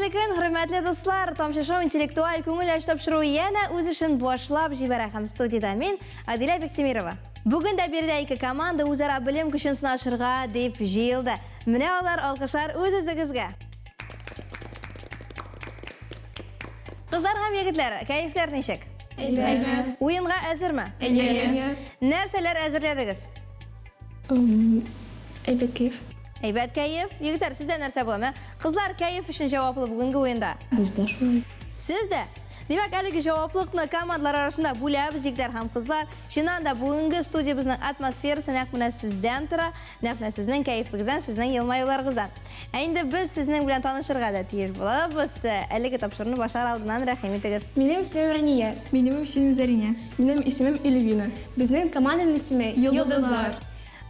Хәерле көн, хөрмәтле дуслар! Тамчы шоу интеллектуаль күңел ачу тапшыруы янә үз эшен башлап җибәрә һәм студиядә мин, Адилә Биктимирова. Бүген дә биредә ике команда үзара белем көчен сынашырга дип җыелды. Менә алар, алкышлар үз-үзегезгә! Кызлар һәм егетләр, кәефләр ничек? Әйбәт. Уенга әзерме? Әйе. Нәрсәләр әзерләдегез? Әйбәт кәеф. Әйбәт кәеф. Егетләр, сездә нәрсә була? Менә кызлар кәеф өчен җаваплы бүгенге уенда. Бездә шулай. Сез дә? Димәк, әлеге җаваплыкны командалар арасында бүләбез, егетләр һәм кызлар. Чыннан да, бүгенге студиябезнең атмосферасы нәкъ менә сездән тора, нәкъ менә сезнең кәефегездән, сезнең елмаюларыгыздан. Ә инде без сезнең белән танышырга да тиеш булабыз. Әлеге тапшыруны башлар алдыннан рәхим итегез. Минем исемем Рания. Минем исемем Зәринә. Минем исемем Эльвина. Безнең команданың исеме Йолдызлар.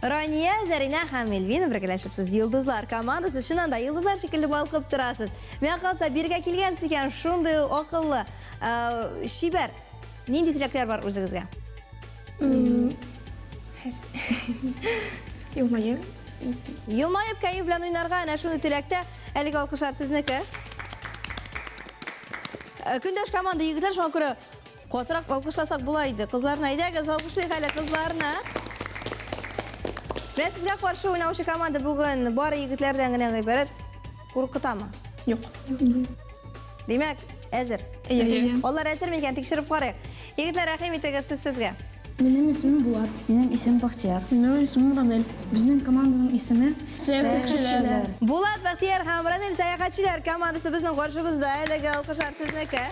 Рания, Зәринә һәм Эльвина бергәләшеп сез Йолдызлар командасы, чыннан да йолдызлар шикелле балкып торасыз. Миңа калса, бирегә килгәнсез икән, шундый ук акыллы, чибәр. Нинди теләкләр бар үзегезгә? Елмаеп. Елмаеп, кәеф белән уйнарга, әнә шундый теләктә. Әлеге алкышлар сезнеке. Көндәш команда егетләр, шуңа күрә Катырак алкышласак була иде. Кызларны әйдәгез, алкышлыйк әле кызларны. Менә сезгә каршы уйнаучы команда бүген бары егетләрдән генә гыйбарәт. Куркытамы? Юк. Димәк, әзер. Әйе. Алар әзер микән, тикшереп карыйк. Егетләр, рәхим итегез, сүз сезгә. Минем исемем Булат. Минем исемем Бахтияр. Минем исемем Ранель. Безнең команданың исеме Сәяхәтчеләр. Булат, Бахтияр һәм Ранель сәяхәтчеләр командасы безнең каршыбызда. Әлеге алкышлар сезнеке.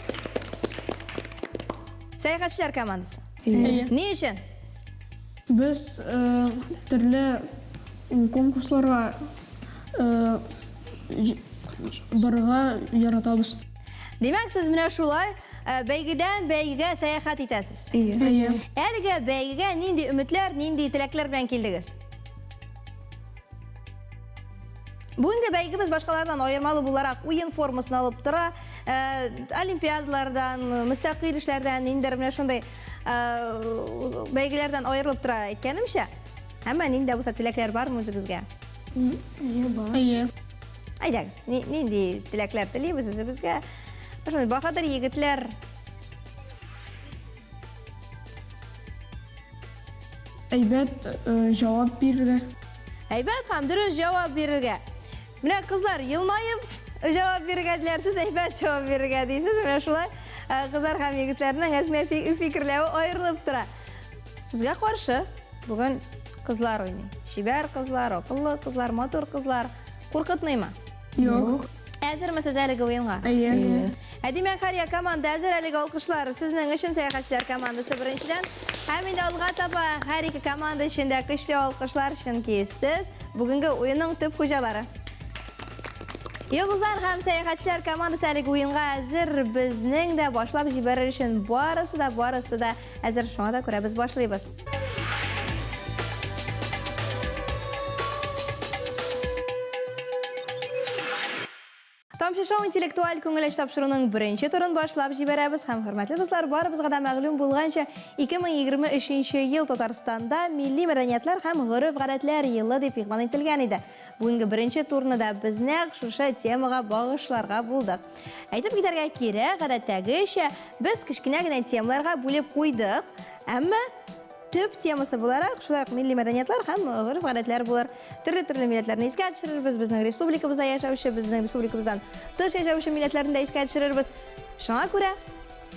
Сәяхәтчеләр командасы. Әйе. Ни өчен? Без э, төрле конкурсларга э, барырга яратабыз. Димәк, сез менә шулай э, бәйгедән бәйгегә сәяхәт итәсез. Әйе. Әлеге бәйгегә нинди өметләр, нинди теләкләр белән килдегез? Бүгенге бәйгебез башкалардан аермалы буларак уен формасын алып тора. Э, олимпиадалардан, мөстәкыйль эшләрдән, ниндидер менә шундый э, бәйгеләрдән аерылып тора әйткәнемчә. Әмма нинди дә булса теләкләр бармы үзегезгә? Әйе, бар. Әйе. Әйдәгез, нинди теләкләр телибез үзебезгә? Шундый баһадир егетләр. Әйбәт э, җавап бирергә. Әйбәт һәм дөрес җавап бирергә. Менә кызлар елмаеп җавап бирергә диләр, сез әйбәт җавап бирергә дисез. Менә шулай э, кызлар һәм егетләрнең әзгенә фикерләве аерылып тора. Сезгә каршы бүген кызлар уйный. Чибәр кызлар, акыллы кызлар, матур кызлар. Куркытмыймы? Юк. Әзерме сез әлеге уенга? Әйе. Ә димәк, һәр як команда әзер әлеге алкышлар сезнең өчен сәяхәтчеләр командасы беренчедән. Һәм инде алга таба һәр ике команда өчен дә көчле алкышлар, чөнки сез бүгенге уенның төп хуҗалары. Йолдызлар һәм сәяхәтчеләр командасы әлеге уенга әзер. Безнең дә башлап җибәрер өчен барысы да, барысы да әзер. Шуңа да күрә без башлыйбыз. Тамчы шоу интеллектуаль күңел ачу тапшыруның беренче турын башлап җибәрәбез һәм хөрмәтле дуслар, барыбызга да мәгълүм булганча, 2023 ел Татарстанда милли мәдәниятләр һәм гореф-гадәтләр елы дип игълан ителгән иде. Бүгенге беренче турны да без нәкъ шушы темага багышларга булдык. Әйтеп китәргә кирәк, гадәттәгечә, без кечкенә генә темаларга бүлеп куйдык, әмма төп темасы буларак шулай ук милли мәдәниятләр һәм гореф-гадәтләр булыр. Төрле-төрле милләтләрне искә төшерербез, безнең республикабызда яшәүче, безнең республикабыздан тыш яшәүче милләтләрне дә искә төшерербез. Шуңа күрә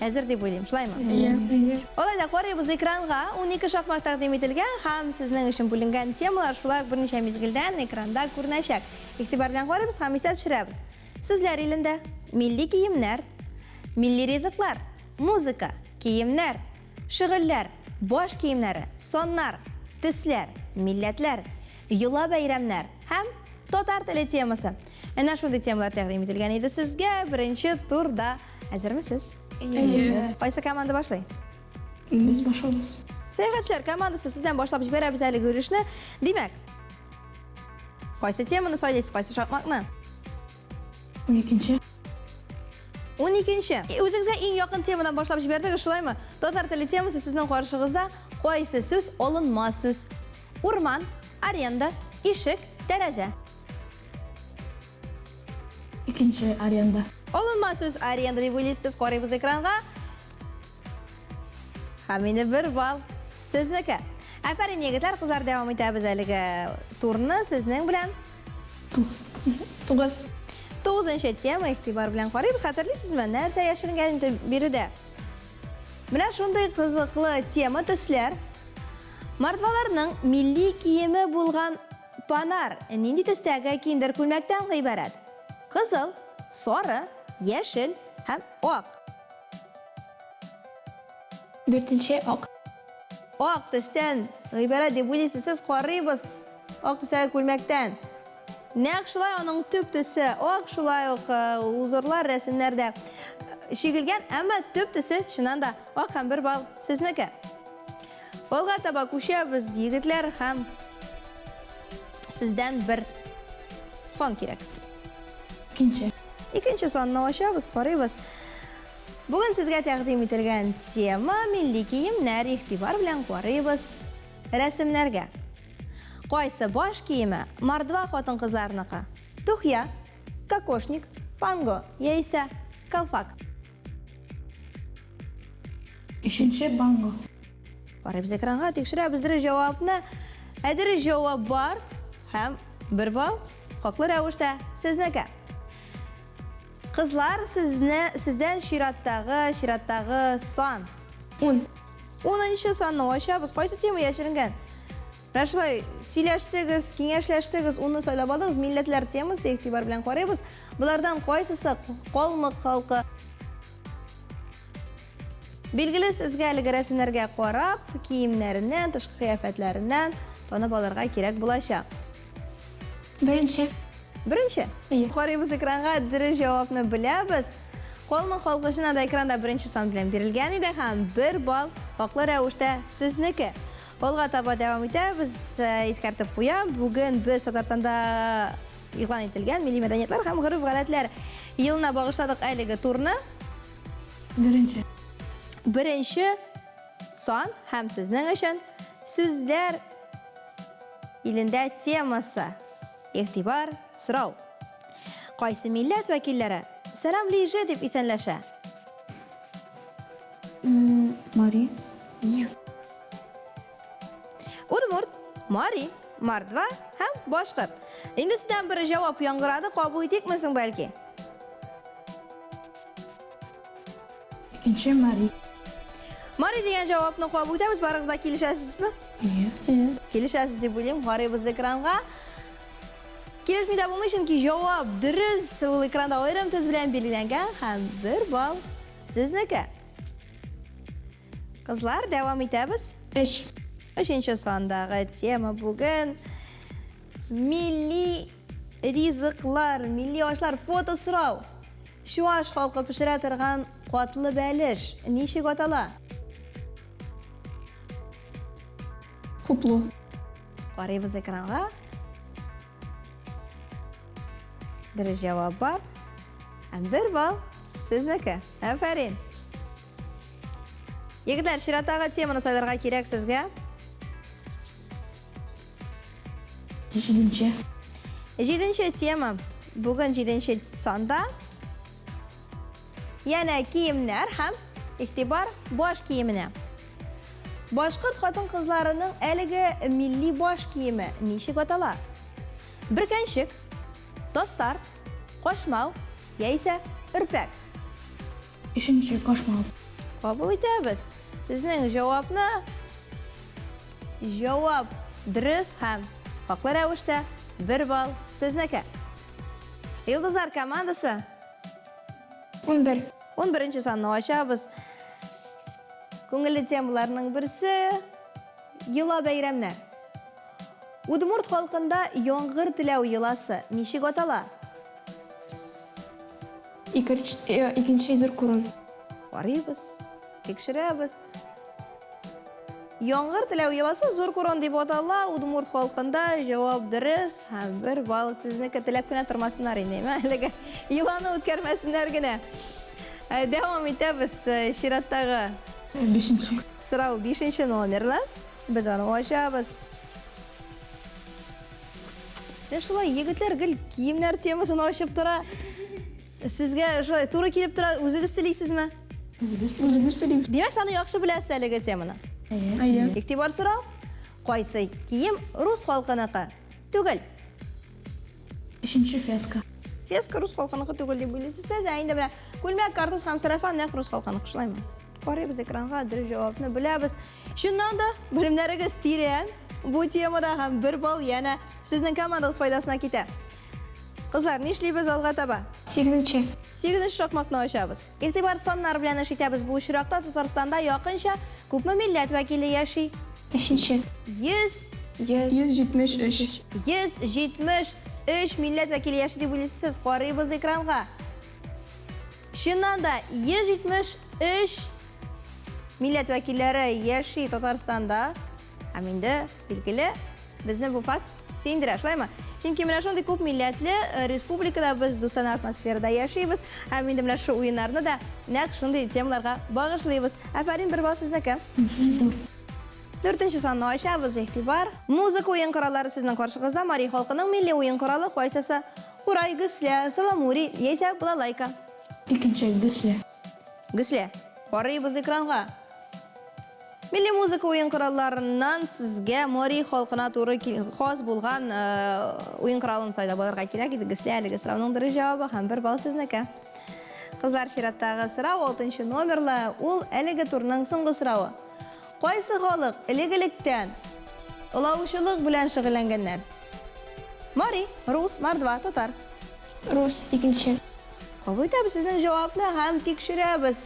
әзер дип уйлыйм, шулаймы? Әйе. Алай да карыйбыз экранга, 12 шакмак тәкъдим ителгән һәм сезнең өчен бүленгән темалар шулай ук берничә мизгелдән экранда күренәчәк. Игътибар белән карыйбыз һәм истә төшерәбез. Сүзләр илендә, милли киемнәр, милли ризыклар, музыка, киемнәр, шөгыльләр, баш киемнәре, саннар, төсләр, милләтләр, йола-бәйрәмнәр һәм татар теле темасы. Әнә шундый темалар тәкъдим ителгән иде сезгә беренче турда. Әзерме сез? Әйе. Кайсы команда башлый? Без башлыйбыз. Сәяхәтчеләр командасы сездән башлап җибәрәбез әлеге өлешне. Димәк, кайсы теманы сайлыйсыз, кайсы шакмакны? 12-нче. 12-нче. Үзегезгә иң якын темадан башлап җибәрдегез, шулаймы? Татар теле темасы сезнең каршыгызда. Кайсы сүз алынма сүз? Урман, аренда, ишек, тәрәзә. Икенче аренда. Алынма сүз аренда дип уйлыйсыз, карыйбыз экранга. Һәм инде бер балл сезнеке. Афәрин, егетләр, кызлар, дәвам итәбез әлеге турны сезнең белән. 9. 9. Тугызынчы тема игътибар белән карыйбыз. Хәтерлисезме, нәрсә яшеренгән инде биредә? Менә шундый кызыклы тема төсләр. Мордваларның милли киеме булган панар нинди төстәге киндер күлмәктән гыйбарәт? Кызыл, сары, яшел һәм ак. Дүртенче ак. Ак төстән гыйбарәт дип уйлыйсыз сез, карыйбыз ак төстәге күлмәктән. Нәкъ шулай аның төп төсе ак, шулай ук э, узорлар, рәсемнәр дә э, чигелгән, әмма төп төсе чыннан да ак һәм бер балл сезнеке. Алга таба күчәбез, егетләр, һәм сездән бер сан кирәк. Икенче. Икенче санны ачабыз, карыйбыз. Бүген сезгә тәкъдим ителгән тема милли киемнәр. Игътибар белән карыйбыз рәсемнәргә. Кайсы баш киеме мордва хатын-кызларыныкы? Тухья, кокошник, панго яисә калфак? Өченче банго. Карыйбыз экранга, тикшерәбез дөрес җавапны. Ә дөрес җавап бар һәм бер балл хаклы рәвештә сезнеке. Кызлар, сезне сездән чираттагы, чираттагы сан. 10. Унынчы санны ачабыз. Кайсы тема яшеренгән? Менә шулай сөйләштегез, киңәшләштегез, унны сайлап алдыгыз. Милләтләр темасы игътибар белән карыйбыз. Болардан кайсысы калмык халкы? Билгеле, сезгә әлеге рәсемнәргә карап, киемнәреннән, тышкы кыяфәтләреннән танып алырга кирәк булачак. Беренче. Беренче. Әйе. Карыйбыз экранга, дөрес җавапны беләбез. Калмык халкы чыннан да экранда беренче сан белән бирелгән иде һәм бер балл хаклы рәвештә сезнеке. Алга таба дәвам итәбез. Э, искәртеп куям, бүген без Татарстанда игълан ителгән милли мәдәниятләр һәм гореф-гадәтләр елына багышладык әлеге турны. Беренче. Беренче сан һәм сезнең өчен сүзләр илендә темасы. Игътибар, сорау. Кайсы милләт вәкилләре Сәлам Лиже дип исәнләшә? Мари. Нет. Удмурт, Мари, Мордва һәм башкорт. Инде сездән бер җавап яңгырады, кабул итикме соң бәлки? Икенче Мари. Мари дигән җавапны кабул итәбез. Барыгыз да килешәсезме? Иә. Килешәсез дип уйлыйм. Карыйбыз экранга. Килешми дә булмый, чөнки җавап дөрес. Ул экранда аерым төс белән билгеләнгән һәм бер балл сезнеке. Кызлар, дәвам итәбез. Өч. Өченче сандагы тема бүген милли ризыклар, милли ашлар, фото сорау. Чуаш халкы пешерә торган катлы бәлеш ничек атала? Хуплу. Карыйбыз экранга. Дөрес җавап бар. Һәм бер балл сезнеке. Афәрин. Егетләр, чираттагы теманы сайларга кирәк сезгә. Җиденче. Җиденче тема. Бүген җиденче санда. Янә киемнәр һәм игътибар баш киеменә. Башкорт хатын-кызларының әлеге милли баш киеме ничек атала? Бөркәнчек, тастар, кашмау яисә өрпәк. Өченче кашмау. Кабул итәбез. Сезнең җавапны җавап дөрес һәм хаклы рәвештә бер балл сезнеке. Йолдызлар командасы 11. 11 санны ачабыз. Күңелле темаларның берсе йола бәйрәмнәр. Удмурт халкында яңгыр теләү йоласы ничек атала? Икенче зур курын. Карыйбыз, тикшерәбез. Яңгыр теләү йоласы зур курон дип атала. Удмурт халкында җавап дөрес һәм бер балл сезнеке теләп кенә тормасыннар инде. Әлеге йоланы үткәрмәсеннәр генә. Дәвам итәбез чираттагы. Бишенче. Сорау бишенче номерлы. Без аны ачабыз. Менә шулай егетләр гел киемнәр темасын ачып тора. Сезгә шулай туры килеп тора, үзегез телисезме? Үзебез Үзебез телибез. Димәк, сез аны яхшы беләсез әлеге теманы. Әйе. Игътибар сорау. Кайсы кием рус халкыныкы түгел? Өченче феска. Феска рус халкыныкы түгел дип уйлыйсыз сез, ә инде менә күлмәк, картуз һәм сарафан нәкъ рус халкыныкы, шулаймы? Карыйбыз экранга, дөрес җавапны беләбез. Чыннан да, белемнәрегез тирән бу темада һәм бер балл янә сезнең командагыз файдасына китә. Кызлар, нишлибез алга таба? Сигезенче. Сигезенче шакмакны ачабыз. Игътибар саннар белән эш итәбез. Бу очракта Татарстанда якынча күпме милләт вәкиле яши? Өченче. 100 173. 173 милләт вәкиле яши дип уйлыйсыз сез. Карыйбыз экранга. Чыннан да 173 милләт вәкилләре яши Татарстанда. Һәм инде, билгеле, безне бу факт сөендерә, шулаймы? Чөнки менә шундый күп милләтле э, республикада без дустанә атмосферада яшибез һәм инде менә шул уеннарны да нәкъ шундый темаларга багышлыйбыз. Афәрин, бер балл сезнеке. Дүртенче санны ачабыз, игътибар. Музыка уен кораллары сезнең каршыгызда. Мари халкының милли уен коралы кайсысы? Курай, гөслә, саламури яисә балалайка. Икенче гөслә. Гөслә. Карыйбыз экранга. Милли музыка уен коралларыннан сезгә мари халкына туры хас булган э, уен коралын сайлап алырга кирәк иде. Гөслә әлеге сорауның дөрес җавабы һәм бер балл сезнеке. Кызлар, чираттагы сорау 6 номерлы, ул әлеге турның соңгы соравы. Кайсы халык элек-электән олаучылык белән шөгыльләнгәннәр? Мари, рус, мордва, татар. Рус, икенче. Кабул итәбез сезнең җавапны һәм тикшерәбез.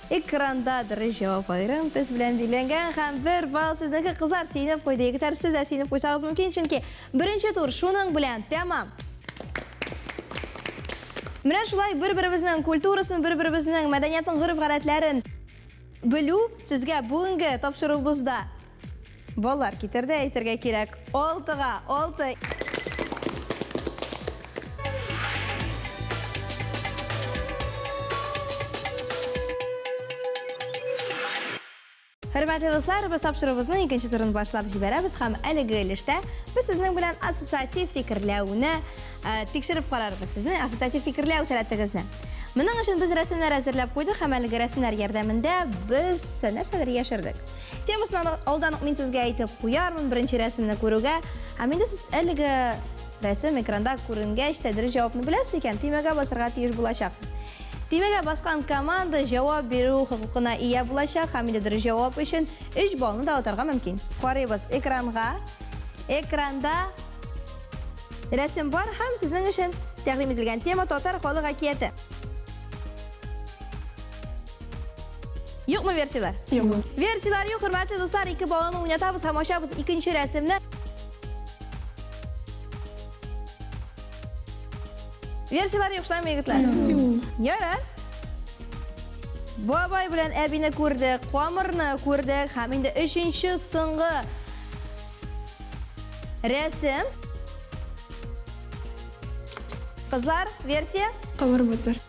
Экранда дөрес җавап аерым төс белән билгеләнгән һәм бер балл сезнеке. Кызлар сөенеп куйды. Егетләр, сез дә сөенеп куйсагыз мөмкин, чөнки беренче тур шуның белән тәмам. Менә шулай бер-беребезнең культурасын, бер-беребезнең мәдәниятын, гореф-гадәтләрен белү сезгә бүгенге тапшыруыбызда баллар китерде, әйтергә кирәк. Алтыга алты. Хөрмәтле дуслар, без тапшыруыбызның икенче турын башлап җибәрәбез һәм әлеге өлештә без сезнең белән ассоциатив фикерләүне э, тикшереп карарбыз, сезнең ассоциатив фикерләү сәләтегезне. Моның өчен без рәсемнәр әзерләп куйдык һәм әлеге рәсемнәр ярдәмендә без нәрсәдер яшердек. Темасын алдан ук мин сезгә әйтеп куярмын беренче рәсемне күрүгә. Һәм инде сез әлеге рәсем экранда күренгәч тә дөрес җавапны беләсез икән, төймәгә басарга тиеш булачаксыз. Төймәгә баскан команда җавап бирү хокукына ия булачак һәм инде дөрес җавап өчен 3 баллны да отарга мөмкин. Карыйбыз экранга. Экранда рәсем бар һәм сезнең өчен тәкъдим ителгән тема татар халык әкияте. Юкмы версияләр? Юк. Версияләр юк, хөрмәтле дуслар, ике баланы уйнатабыз һәм ачабыз икенче рәсемне. Версияләр юк, шулаймы, егетләр? Ярар. Бабай белән әбине күрдек, камырны күрдек һәм инде өченче соңгы рәсем. Кызлар, версия? Камыр батыр.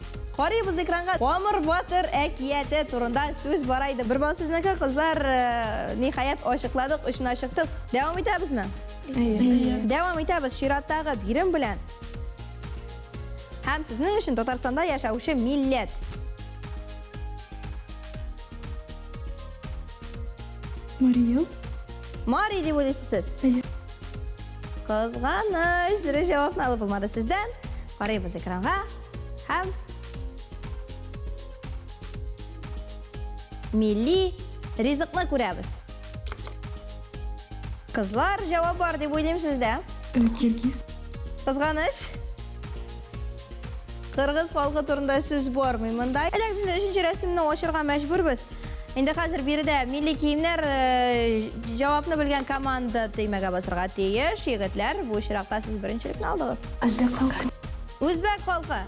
Карыйбыз экранга. Камыр батыр әкияте турында сүз бара иде. Бер балл сезнеке, кызлар, э, ниһаять ачыкладык, очына чыктык. Дәвам итәбезме? Әйе. Дәвам итәбез чираттагы бирем белән. Һәм сезнең өчен Татарстанда яшәүче милләт. Мария. Мари дип уйлыйсыз сез? Әйе. Кызганыч, дөрес җавапны алып булмады сездән. Карыйбыз экранга һәм милли ризыкны күрәбез. Кызлар, җавап бар дип уйлыйм сездә. Киргиз. Кызганыч. Кыргыз халкы турында сүз бармый монда. Әйдәгез инде өченче рәсемне ачырга мәҗбүрбез. Инде хәзер биредә милли киемнәр э, җавапны белгән команда төймәгә басырга тиеш. Егетләр, бу очракта сез беренчелекне алдыгыз. Үзбәк халкы. Үзбәк халкы.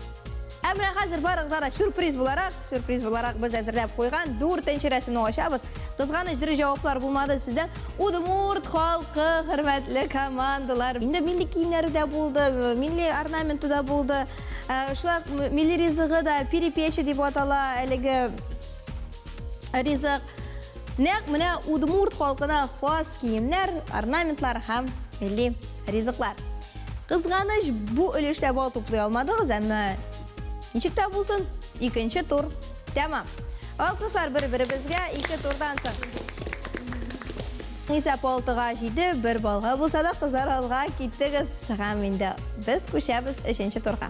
Ә менә хәзер барыгызга да сюрприз буларак, сюрприз буларак без әзерләп куйган дүртенче рәсемне ачабыз. Кызганыч, дөрес җаваплар булмады сездән. Удмурт халкы, хөрмәтле командалар. Инде милли киемнәре дә булды, милли орнаменты да булды. Э, шулай ук милли ризыгы да перепечи дип атала әлеге ризык. Нәкъ менә удмурт халкына хас киемнәр, орнаментлар һәм милли ризыклар. Кызганыч, бу өлештә бал туплый алмадыгыз, әмма Ничек тә булсын, икенче тур тәмам. Алкышлар бер-беребезгә ике турдан соң. Исәп 6-га 7, бер балга булса да кызлар алга киттегез. Һәм инде без күчәбез өченче турга.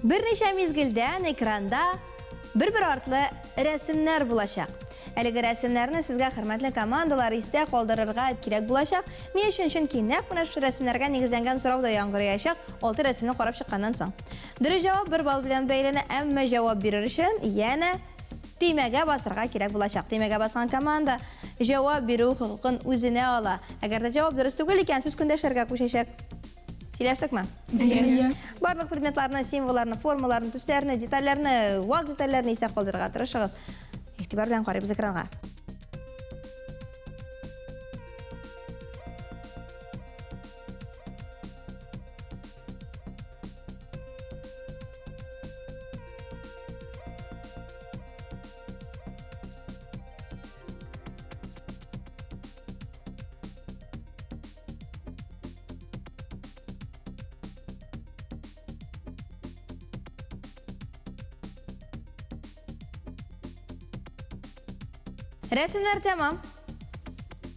Берничә мизгелдән экранда бер-бер артлы рәсемнәр булачак. Әлеге рәсемнәрне сезгә, хөрмәтле командалар, истә калдырырга кирәк булачак. Ни өчен? Чөнки нәкъ менә шушы рәсемнәргә нигезләнгән сорау да яңгыраячак алты рәсемне карап чыкканнан соң. Дөрес җавап бер балл белән бәйләнә, әмма җавап бирер өчен янә төймәгә басырга кирәк булачак. Төймәгә баскан команда җавап бирү хокукын үзенә ала. Әгәр дә җавап дөрес түгел икән, сүз көндәшләргә күчәчәк. Сөйләштекме? Әйе. Барлык предметларны, символларны, формаларны, төсләрне, детальләрне, вак детальләрне истә калдырырга тырышыгыз. Игътибар белән карыйбыз экранга. Рәсемнәр тәмам.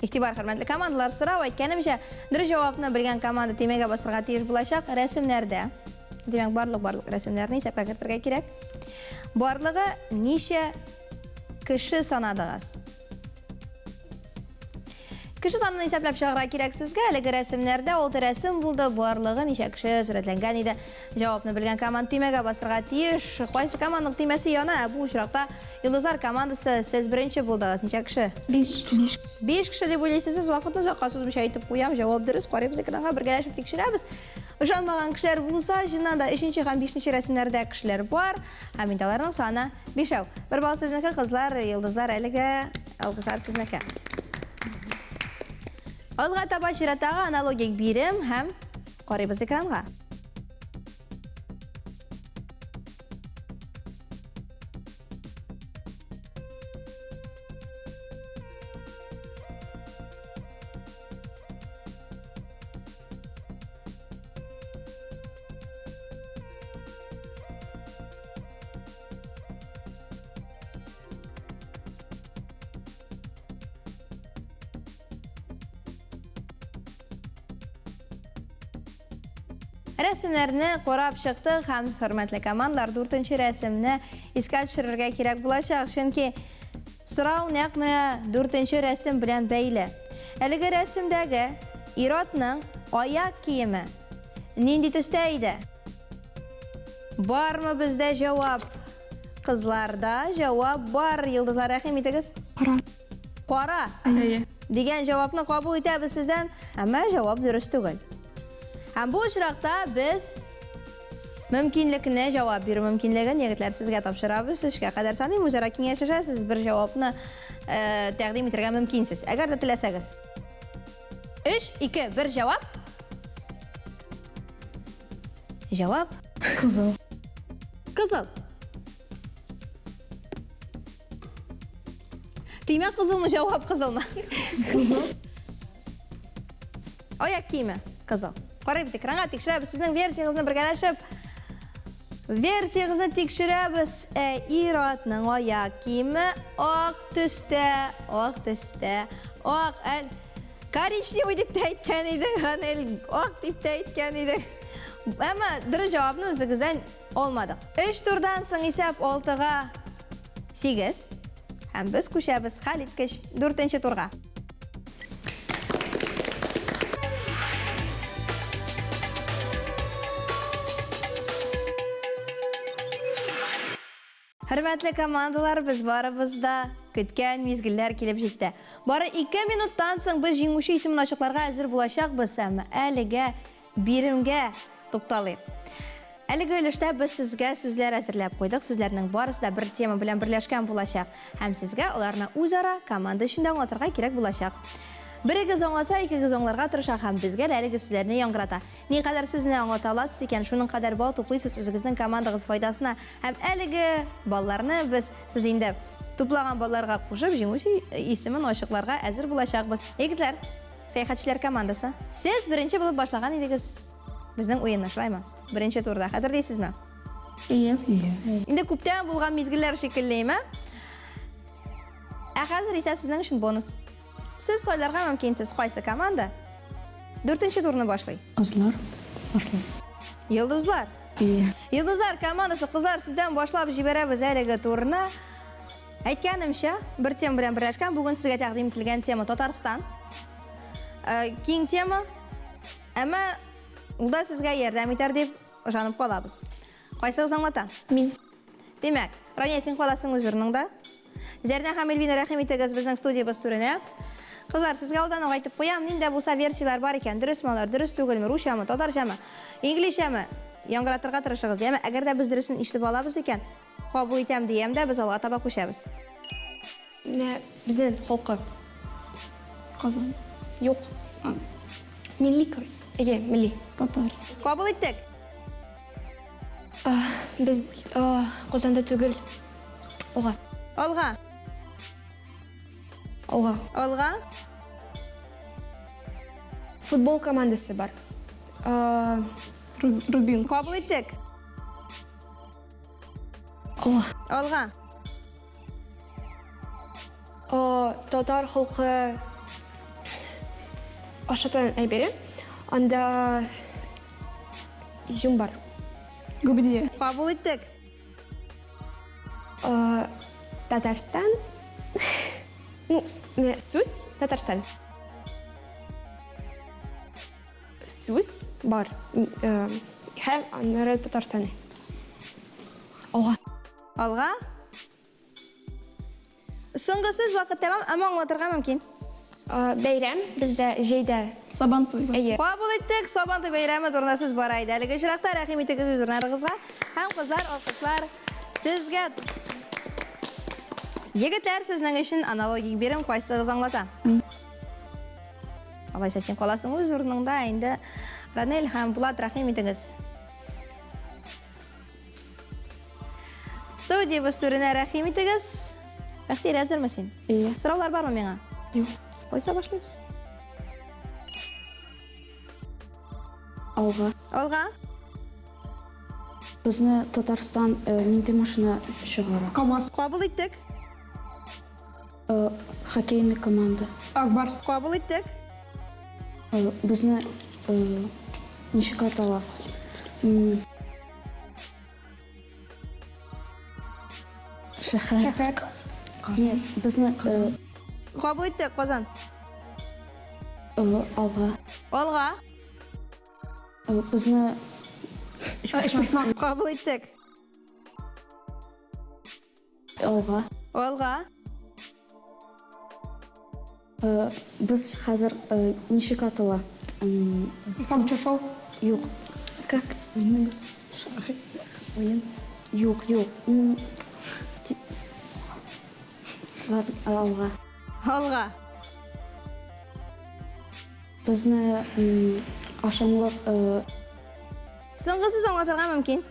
Игътибар, хөрмәтле командалар, сорау әйткәнемчә, дөрес җавапны белгән команда төймәгә басырга тиеш булачак рәсемнәрдә. Димәк, барлык барлык рәсемнәрне исәпкә кертергә кирәк. Барлыгы ничә кеше санадыгыз? Кеше санын исәпләп чыгарга кирәк сезгә. Әлеге рәсемнәрдә алты рәсем булды. Барлыгы ничә кеше сурәтләнгән иде? Җавапны белгән команда төймәгә басырга тиеш. Кайсы команданың төймәсе яна? Ә бу очракта Йолдызлар командасы, сез беренче булдыгыз. Ничә кеше? Биш. Биш. Биш кеше дип уйлыйсыз сез. Вакытны озакка сузмыйча әйтеп куям. Җавап дөрес. Карыйбыз экранга, бергәләшеп тикшерәбез. Ышанмаган кешеләр булса, чыннан да өченче һәм бишенче рәсемнәрдә кешеләр бар. Һәм инде аларның саны бишәү. Бер балл сезнеке, кызлар, йолдызлар әлегә алкышлар сезнеке. Алга таба чираттагы аналогик бирем һәм карыйбыз экранга. Рәсемнәрне карап чыктык һәм хөрмәтле командалар дүртенче рәсемне искә төшерергә кирәк булачак, чөнки сорау нәкъ менә дүртенче рәсем белән бәйле. Әлеге рәсемдәге ир-атның аяк киеме нинди төстә иде? Бармы бездә җавап? Кызларда җавап бар. Йолдызлар, рәхим итегез. Кара. Кара. Әйе. Дигән җавапны кабул итәбез сездән, әмма җавап дөрес түгел. Һәм бу очракта без мөмкинлекне, җавап бирү мөмкинлеген егетләр сезгә тапшырабыз. Өчкә кадәр саныйм, үзара киңәшләшәсез, бер җавапны э, тәкъдим итәргә мөмкинсез. Әгәр дә теләсәгез. 3, 2, 1 җавап. Җавап. Кызыл. Кызыл. Төймә кызылмы, җавап кызылмы? Кызыл. Аяк киеме кызыл. Карыйбыз экранга, тикшерәбез сезнең версиягезне бергәләшеп. Версиягезне тикшерәбез. Ә ир-атның аяк киеме ак төстә, ак төстә, ак. Ә, коричневый дип тә әйткән идең, Ранель, ак дип тә әйткән идең. Әмма дөрес җавапны үзегездән алмадык. Өч турдан соң исәп 6-га 8. Һәм без күчәбез хәлиткеч дүртенче турга. Хөрмәтле командалар, без барыбыз да көткән мизгелләр килеп җитте. Бары 2 минуттан соң без җиңүче исемен ачыкларга әзер булачакбыз, әмма әлегә биремгә тукталыйк. Әлеге өлештә без сезгә сүзләр әзерләп куйдык. Сүзләрнең барысы да бер тема белән берләшкән булачак. Һәм сезгә аларны үзара команда эчендә аңлатырга кирәк булачак. Берегез аңлата, икегез аңларга тырыша һәм безгә дә әлеге сүзләрне яңгырата. Никадәр сүзне аңлата аласыз икән, шуның кадәр балл туплыйсыз үзегезнең командагыз файдасына. Һәм әлеге балларны без сез инде туплаган балларга кушып, җиңүче исемен ачыкларга әзер булачакбыз. Егетләр, сәяхәтчеләр командасы, сез беренче булып башлаган идегез безнең уенны, шулаймы? Беренче турда. Хәтерлисезме? Ие. Инде күптән булган мизгелләр шикеллеме? Ә хәзер исә сезнең өчен бонус. Сез сайларга мөмкинсез, кайсы команда дүртенче турны башлый. Кызлар башлыйбыз. Йолдызлар. Ие. Йолдызлар командасы, кызлар, сездән башлап җибәрәбез әлеге турны. Әйткәнемчә, бер тема белән берләшкән. Бүген сезгә тәкъдим ителгән тема Татарстан. Э, киң тема, әмма ул да сезгә ярдәм итәр дип ышанып калабыз. Кайсыгыз аңлата? Мин. Димәк, Рания, син каласың үз урыныңда. Зәрнә һәм Эльвина, рәхим итегез безнең студиябез түренә. Кызлар, сезгә алдан ук әйтеп куям, нинди булса версияләр бар икән, дөресме алар, дөрес түгелме, русчамы, татарчамы, инглизчәме, яңгыратырга тырышыгыз. Яме, әгәр дә без дөресен ишетеп алабыз икән, кабул итәм диям дә, без алга таба күчәбез. Менә безнең халкы. Казан. Юк. Милли кем? Әйе, милли. Татар. Кабул иттек. Без Казанда түгел. Алга. Алга. Алга. Алга. Футбол командасы бар. Рубин. Кабул иттек. Алга. Алга. Татар халкы ашатан әйбере. Анда изюм бар. Гөбедия. Кабул иттек. Татарстан. Ну, сүз Татарстан. Сүз бар. Һәм аннары Татарстан. Алга. Алга. Соңгы сүз вакыт тәмам, әмма аңлатырга мөмкин. Бәйрәм бездә җәйдә. Сабантуй. Әйе. Кабул иттек, Сабантуй бәйрәме турында сүз бара иде. Әлеге очракта рәхим итегез үз урыннарыгызга. Һәм кызлар, алкышлар сезгә. Егетләр, сезнең өчен аналогик бирем кайсыгыз аңлата? Алайса син каласың үз урыныңда, инде Ранель һәм Булат, рәхим итегез. Студиябез түренә рәхим итегез. Бәхтияр, әзерме син? Әйе. Сораулар бармы миңа? Юк. Алайса башлыйбыз. Алга. Алга. Безне Татарстан нинди машина чыгара? КамАЗ. Кабул иттек. Хоккейный команда. Ак Барс. Кабул иттек. Безне ничек атала? Шәһәр. Шәһәр. Нет, безне Кабул иттек, Казан. Алга. Алга. Безне Өчпочмак. Кабул иттек. Алга. Алга. Без хәзер ничек атала? Тамчы шоу. Юк. Как? Уйныйбыз. Уен. Юк, юк. Ладно, алга. Алга. Безне ашамлык Соңгы сүз аңлатырга мөмкин.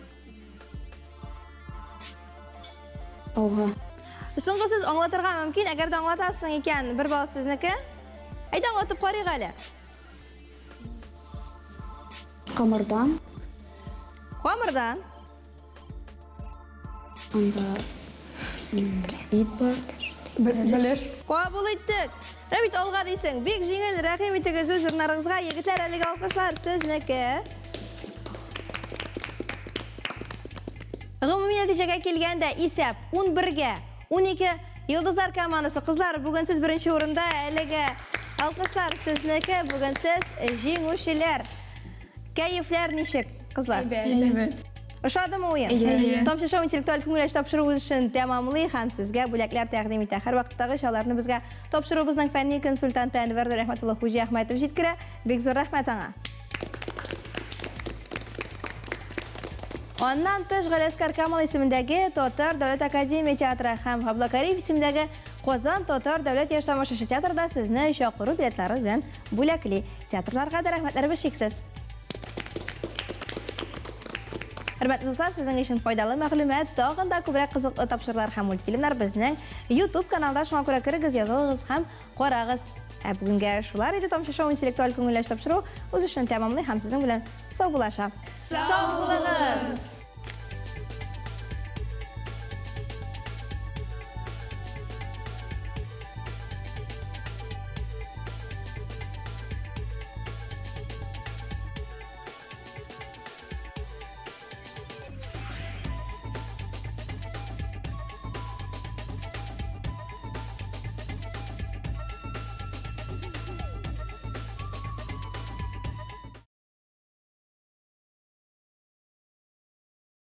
Алга. Соңгы сүз аңлатырга мөмкин, әгәр дә аңлатасың икән, бер балл сезнеке. Әйдә аңлатып карыйк әле. Камырдан. Камырдан. Анда ит бар. Белеш. Кабул иттек. Менә бит алга дисең. Бик җиңел, рәхим итегез үз урыннарыгызга. Егетләр, әлеге алкышлар сезнеке. Гомуми нәтиҗәгә килгәндә исәп 11-гә 12 Йолдызлар командасы. Кызлар, бүген сез беренче урында, әлеге алкышлар сезнеке, бүген сез җиңүчеләр. Кәефләр ничек, кызлар? Әйбәт. Ошадымы уен? Әйе. Тамчы шоу интеллектуаль күңел ачу тапшыруы эшен тәмамлый һәм сезгә бүләкләр тәкъдим итә. Һәрвакыттагыча аларны безгә тапшыруыбызның фәнни консультанты Әнвәр Нурәхмәт улы Хуҗиәхмәтов җиткерә. Бик зур рәхмәт аңа. Аннан тыш Галиәсгар Камал исемендәге Татар дәүләт академия театры һәм Габдулла Кариев исемендәге Казан татар дәүләт яшь тамашачы театры да сезне чакыру билетлары белән бүләкли. Театрларга да рәхмәтләребез чиксез. Хөрмәтле дуслар, сезнең өчен файдалы мәгълүмат, тагын да күбрәк кызыклы тапшырулар һәм мультфильмнар безнең YouTube каналда. Шуңа күрә керегез, язылыгыз һәм карагыз. Ә бүгенгә шулар иде Тамчы шоу интеллектуаль күңелле тапшыру үз эшен тәмамлый һәм сезнең белән саубуллаша. Сау булыгыз!